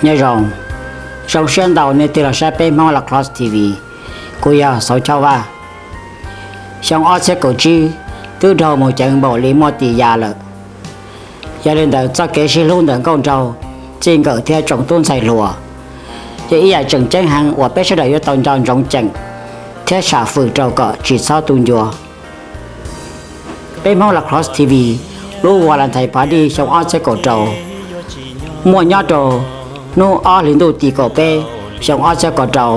Nyob zoo, zoo siab ntau nej tig los saib peb Hmoob Lacrosse T V. Kuv yog Xauv Chauj Vaj. Xyoo ob txhiab kaum tsib twb dhau mus ceev npaum li muaj tis ya lawm. Yog li ntawd txoj kev sib hlub ntawm nkauj nraug, txij nkawm thiab tsoom tub ntxhais hluas yog ib yam tseem ceeb heev uas peb sawv daws yuav tau nco ntsoov ceem thiab sam fwm rau kom tsis txhob tu ncua. Peb Hmoob Lacrosse T V lub Valentine Party xyoo ob txhiab kaum rau muaj nyob rau hnub ob hlis ntuj tim kaum peb xyoo ob txhiab kaum rau,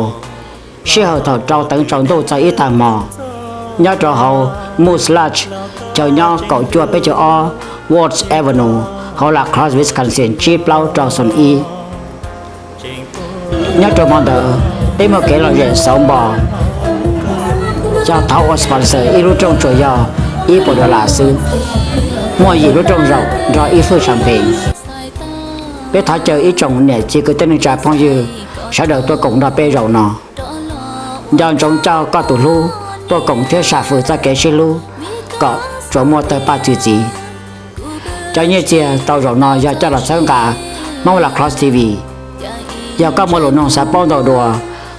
sij hawm thaum rau teev tsaus ntuj txog ib tag hmo, nyob rau hauv Moose Lodge, chaw nyob kaum cuaj peb caug ob Ward Avenue, hauv Lacrosse, Wisconsin tsib plaub rau xoom ib. Nyob rau hmo ntawd peb muaj kev lom zem xauv npo, yog thov ua sponsor ib lub rooj tsuas yog ib puas dollar xwb, muaj yim lub rooj zaum nrog ib fwj champagne. Peb thov caw ib tsoom niam txiv kwv tij neej tsa phooj ywg sawv daws tuaj koom nrog peb zaum no. Nco ntsoov coj koj tus hlub tuaj koom thiab sam fwm txoj kev sib hlub kom tsuas muaj tawg paj txi txiv. Cov nyiaj txiag tau zaum no yog coj los txhawb nqa Hmoob Lacrosse T V. Yog koj muaj lus nug xav paub ntau dua,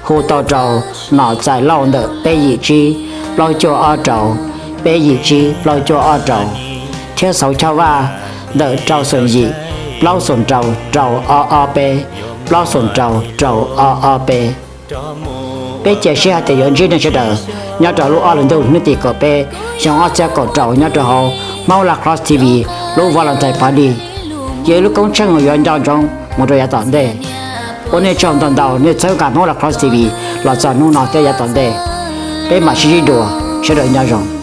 hu tau rau nom txais lauj ntawm peb yim tsib plaub cuaj ob rau, peb yim tsib plaub cuaj ob rau, thiab Xauv Chauj Vaj ntawm rau xoom yim plaub xoom rau rau ob ob peb, plaub xoom rau rau ob ob peb. Peb cia siab hais tias yuav ntsib nej sawv daws nyob rau lub ob hlis ntuj hnub tim kaum peb xyoo ob txhiab kaum rau nyob rau hauv Hmoob Lacrosse T V lub Valentine Party. Yog ib lub koob tsheej uas yuav nco ntsoov mus rau yav tom ntej. Ua nej tsaug ntau ntau nej txhawb nqa Hmoob Lacrosse T V los txog hnub no thiab yav tom ntej. Peb mam sib ntsib dua, sawv daws nyob zoo.